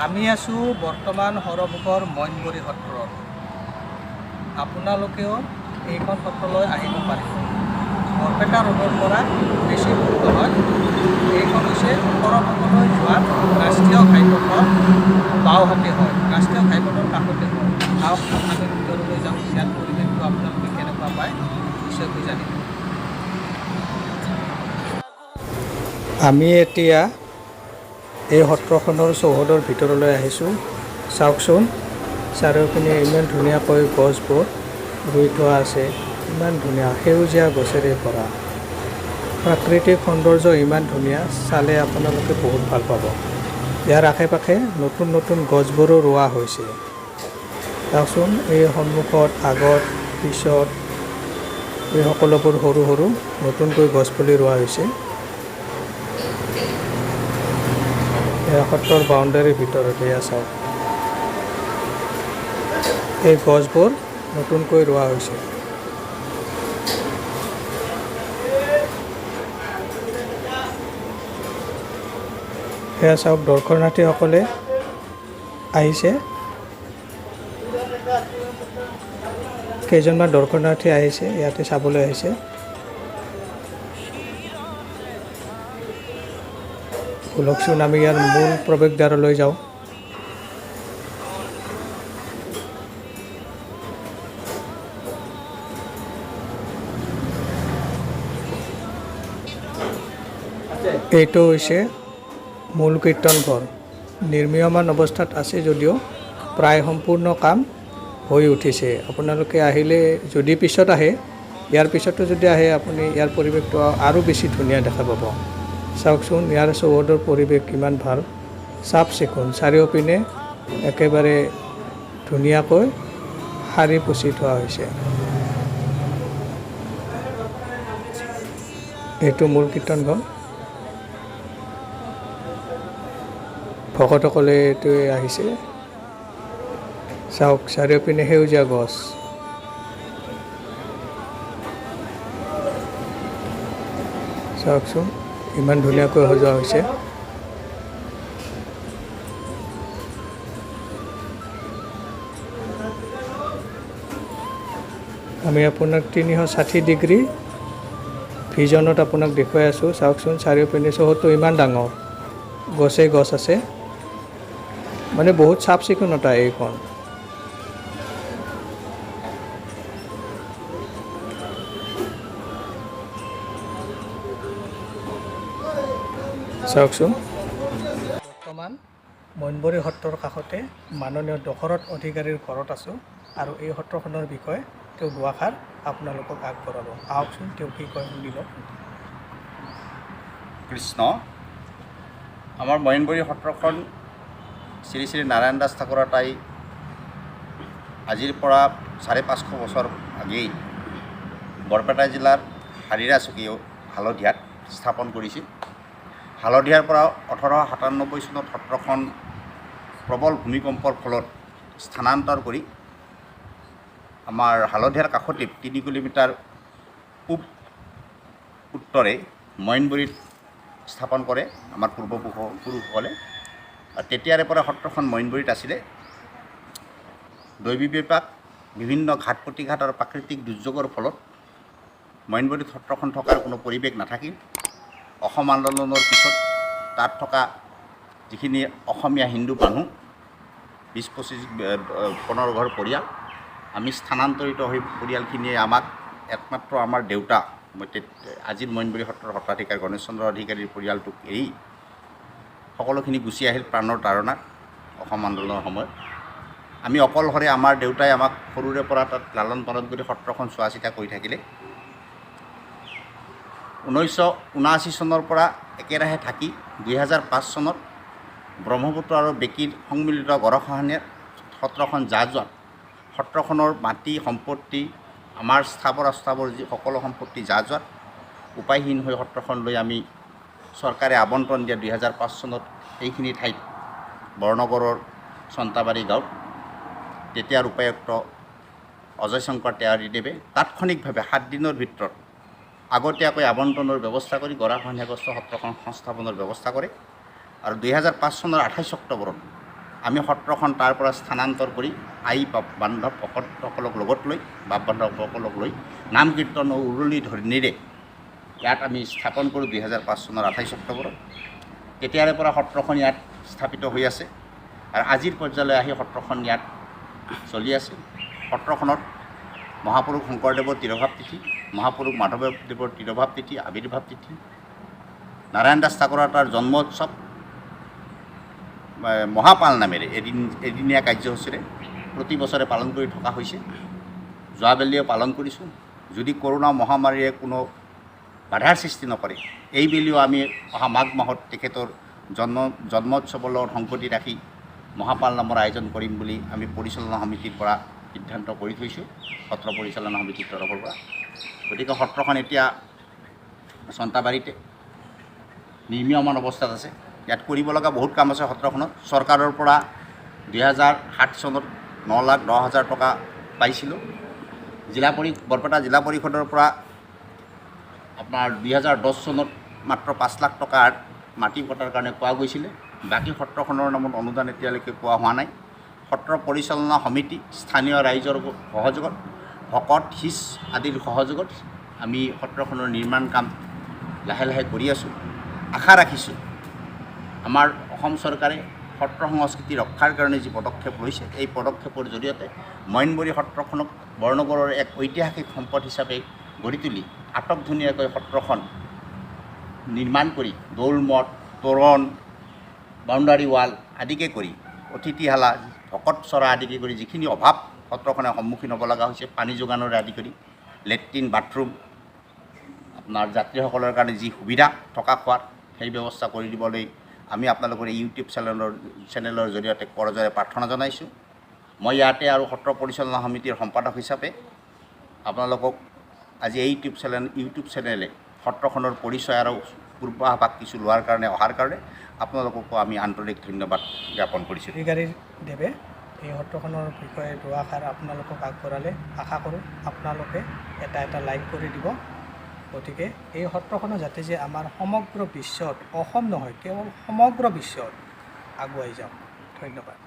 আমি আছোঁ বৰ্তমান সৰভোগৰ মইনবৰী সত্ৰত। আপোনালোকেও এইখন সত্ৰলৈ আহিব পাৰিব। বৰপেটা ৰোডৰ পৰা বেছি দূৰ নহয়। এইখন হৈছে সৰভোগলৈ যোৱা ৰাষ্ট্ৰীয় ঘাইপথৰ বাওঁহাতে হয়, ৰাষ্ট্ৰীয় ঘাইপথৰ কাষতে হয়। আহকচোন, আমি ভিতৰলৈ যাওঁ। ইয়াৰ পৰিৱেশটো আপোনালোকে কেনেকুৱা পায় নিশ্চয়কৈ জানিব। আমি এতিয়া এই সত্ৰখনৰ চৌহদৰ ভিতৰলৈ আহিছোঁ। চাওকচোন, চাৰিওপিনে ইমান ধুনীয়াকৈ গছবোৰ ৰুই থোৱা আছে। ইমান ধুনীয়া সেউজীয়া গছেৰে ভৰা। প্ৰাকৃতিক সৌন্দৰ্য ইমান ধুনীয়া, চালে আপোনালোকে বহুত ভাল পাব। ইয়াৰ আশে পাশে নতুন নতুন গছবোৰো ৰোৱা হৈছে। চাওকচোন, এই সন্মুখত, আগত, পিছত এই সকলোবোৰ সৰু সৰু নতুনকৈ গছপুলি ৰোৱা হৈছে। এয়া সত্ৰৰ বাউণ্ডাৰীৰ ভিতৰত। এয়া চাওক, এই গছবোৰ নতুনকৈ ৰোৱা হৈছে। সেয়া চাওক, দৰ্শনাৰ্থীসকলে আহিছে। কেইজনমান দৰ্শনাৰ্থী আহিছে, ইয়াতে চাবলৈ আহিছে। ব'লকচোন, আমি ইয়াৰ মূল প্ৰৱেশদ্বাৰলৈ যাওঁ। এইটো হৈছে মূল কীৰ্তন ঘৰ। নিৰ্মীয়মান অৱস্থাত আছে যদিও প্ৰায় সম্পূৰ্ণ কাম হৈ উঠিছে। আপোনালোকে আহিলে, যদি পিছত আহে, ইয়াৰ পিছতো যদি আহে আপুনি, ইয়াৰ পৰিৱেশটো আৰু বেছি ধুনীয়া দেখা পাব। চাওকচোন, ইয়াৰ চৌহদৰ পৰিৱেশ কিমান ভাল, চাফ চিকুণ। চাৰিওপিনে একেবাৰে ধুনীয়াকৈ সাৰি পুচি থোৱা হৈছে। এইটো মূল কীৰ্তন ঘৰ। ভকতসকলে এইটোৱে আহিছে। চাওক, চাৰিওপিনে সেউজীয়া গছ। চাওকচোন, ইমান ধুনীয়াকৈ সজোৱা হৈছে। আমি আপোনাক 360 ডিগ্ৰী ভিজনত আপোনাক দেখুৱাই আছোঁ। চাওকচোন, চাৰিওপিনে চৌহদটো ইমান ডাঙৰ, গছেই গছ আছে, মানে বহুত চাফ চিকুণতা এইখন। চাওকচোন, বৰ্তমান মইনবৰী সত্ৰৰ কাষতে মাননীয় দশৰথ অধিকাৰীৰ ঘৰত আছোঁ আৰু এই সত্ৰখনৰ বিষয়ে তেওঁ দুআষাৰ আপোনালোকক আগবঢ়াব। আহকচোন, তেওঁ কি কয় শুনি লওক। কৃষ্ণ। আমাৰ মইনবৰী সত্ৰখন শ্ৰী শ্ৰী নাৰায়ণ দাস ঠাকুৰৰ তাই আজিৰ পৰা 550 বছৰ আগেই বৰপেটা জিলাৰ হাৰিৰা চকী হালধীয়াত স্থাপন কৰিছিল। হালধীয়াৰ পৰা 1897 চনত সত্ৰখন প্ৰবল ভূমিকম্পৰ ফলত স্থানান্তৰ কৰি আমাৰ হালধীয়াৰ কাষতে 3 কিলোমিটাৰ পূব উত্তৰে মইনবৰীত স্থাপন কৰে আমাৰ পুৰুষসকলে। আৰু তেতিয়াৰে পৰা সত্ৰখন মইনবৰীত আছিলে। দৈৱী বিপাক, বিভিন্ন ঘাত প্ৰতিঘাত আৰু প্ৰাকৃতিক দুৰ্যোগৰ ফলত মইনবৰীত সত্ৰখন থকাৰ কোনো পৰিৱেশ নাথাকিল। অসম আন্দোলনৰ পিছত তাত থকা যিখিনি অসমীয়া হিন্দু মানুহ, 20, 25, 15 ঘৰ পৰিয়াল আমি স্থানান্তৰিত হৈ পৰিয়ালখিনিয়ে আমাক একমাত্ৰ আমাৰ দেউতা, মই আজিৰ মইনবৰী সত্ৰৰ সত্ৰাধিকাৰ গণেশ চন্দ্ৰ অধিকাৰীৰ পৰিয়ালটোক এৰি সকলোখিনি গুচি আহিল প্ৰাণৰ তাৰণাত অসম আন্দোলনৰ সময়ত। আমি অকলশৰে, আমাৰ দেউতাই আমাক সৰুৰে পৰা তাত লালন পালন কৰি সত্ৰখন চোৱা চিতা কৰি থাকিলে। 1979 চনৰ পৰা একেৰাহে থাকি 2005 চনত ব্ৰহ্মপুত্ৰ আৰু বেকীৰ সন্মিলিত গৰাখহনীয়াত সত্ৰখন জাহ যোৱাত সত্ৰখনৰ মাটি সম্পত্তি, আমাৰ স্থাৱৰ অস্থাৱৰ যি সকলো সম্পত্তি জাহ যোৱাত উপায়হীন হৈ সত্ৰখন লৈ আমি চৰকাৰে আবণ্টন দিয়া 2005 চনত এইখিনি ঠাইত বৰনগৰৰ চন্তাবাৰী গাঁৱত তেতিয়াৰ উপায়ুক্ত অজয় শংকৰ তেৱাৰীদেৱে তাৎক্ষণিকভাৱে 7 দিনৰ ভিতৰত আগতীয়াকৈ আবণ্টনৰ ব্যৱস্থা কৰি গৰাখহনীয়াগ্ৰস্ত সত্ৰখন সংস্থাপনৰ ব্যৱস্থা কৰে আৰু 2005 চনৰ 28 অক্টোবৰত আমি সত্ৰখন তাৰ পৰা স্থানান্তৰ কৰি আই বান্ধৱ ভকতসকলক লগত লৈ, বাপ বান্ধৱসকলক লৈ নাম কীৰ্তন উৰুলি ধ্বনিৰে ইয়াত আমি স্থাপন কৰোঁ 2005 চনৰ 28 অক্টোবৰত। তেতিয়াৰে পৰা সত্ৰখন ইয়াত স্থাপিত হৈ আছে আৰু আজিৰ পৰ্যায়লৈ আহি সত্ৰখন ইয়াত চলি আছে। সত্ৰখনত মহাপুৰুষ শংকৰদেৱৰ তিৰোভাৱ তিথি, মহাপুৰুষ মাধৱদেৱৰ তিৰোভাৱ তিথি, আৱিৰ্ভাৱ তিথি, নাৰায়ণ দাস ঠাকুৰৰ তাৰ জন্ম উৎসৱ মহাপাল নামেৰে এদিনীয়া কাৰ্যসূচীৰে প্ৰতি বছৰে পালন কৰি থকা হৈছে। যোৱাবেলিও পালন কৰিছোঁ। যদি কৰোণা মহামাৰীয়ে কোনো বাধাৰ সৃষ্টি নকৰে, এইবেলিও আমি অহা মাঘ মাহত তেখেতৰ জন্মোৎসৱৰ লগত সংগতি ৰাখি মহাপাল নামৰ আয়োজন কৰিম বুলি আমি পৰিচালনা সমিতিৰ পৰা সিদ্ধান্ত কৰি থৈছোঁ, সত্ৰ পৰিচালনা সমিতিৰ তৰফৰ পৰা। গতিকে সত্ৰখন এতিয়া চন্তাবাৰীতে নিৰ্মীয়মান অৱস্থাত আছে। ইয়াত কৰিব লগা বহুত কাম আছে সত্ৰখনত। চৰকাৰৰ পৰা 2007 চনত 9,10,000 টকা পাইছিলোঁ। বৰপেটা জিলা পৰিষদৰ পৰা আপোনাৰ 2010 চনত মাত্ৰ 5 লাখ টকাৰ মাটি কটাৰ কাৰণে পোৱা গৈছিলে। বাকী সত্ৰখনৰ নামত অনুদান এতিয়ালৈকে পোৱা হোৱা নাই। সত্ৰ পৰিচালনা সমিতি, স্থানীয় ৰাইজৰ সহযোগত, ভকত শিচ আদিৰ সহযোগত আমি সত্ৰখনৰ নিৰ্মাণ কাম লাহে লাহে কৰি আছোঁ। আশা ৰাখিছোঁ আমাৰ অসম চৰকাৰে সত্ৰ সংস্কৃতি ৰক্ষাৰ কাৰণে যি পদক্ষেপ লৈছে, এই পদক্ষেপৰ জৰিয়তে মইনবৰী সত্ৰখনক বৰনগৰৰ এক ঐতিহাসিক সম্পদ হিচাপে গঢ়ি তুলি আটক ধুনীয়াকৈ সত্ৰখন নিৰ্মাণ কৰি দৌল মঠ, তোৰণ, বাউণ্ডাৰী ৱাল আদিকে কৰি অতিথিশালা, ভকত চৰা আদিকে কৰি যিখিনি অভাৱ সত্ৰখনে সন্মুখীন হ'ব লগা হৈছে, পানী যোগানৰে আদি কৰি লেট্ৰিন, বাথৰুম, আপোনাৰ যাত্ৰীসকলৰ কাৰণে যি সুবিধা থকা খোৱাৰ সেই ব্যৱস্থা কৰি দিবলৈ আমি আপোনালোকৰ এই ইউটিউব চেনেলৰ জৰিয়তে কৰজোৰে প্ৰাৰ্থনা জনাইছোঁ। মই ইয়াতে আৰু সত্ৰ পৰিচালনা সমিতিৰ সম্পাদক হিচাপে আপোনালোকক আজি এই ইউটিউব চেনেলে সত্ৰখনৰ পৰিচয় আৰু পূৰ্বাভাস কিছু লোৱাৰ কাৰণে অহাৰ কাৰণে আপোনালোককো আমি আন্তৰিক ধন্যবাদ জ্ঞাপন কৰিছোঁ। অধিকাৰীদেৱে এই সত্ৰখনৰ বিষয়ে দুআষাৰ আপোনালোকক আগবঢ়ালে। আশা কৰোঁ আপোনালোকে এটা এটা লাইক কৰি দিব। গতিকে এই সত্ৰখনো যাতে যে আমাৰ সমগ্ৰ বিশ্বত, অসম নহয় কেৱল সমগ্ৰ বিশ্বত আগুৱাই যাওক। ধন্যবাদ।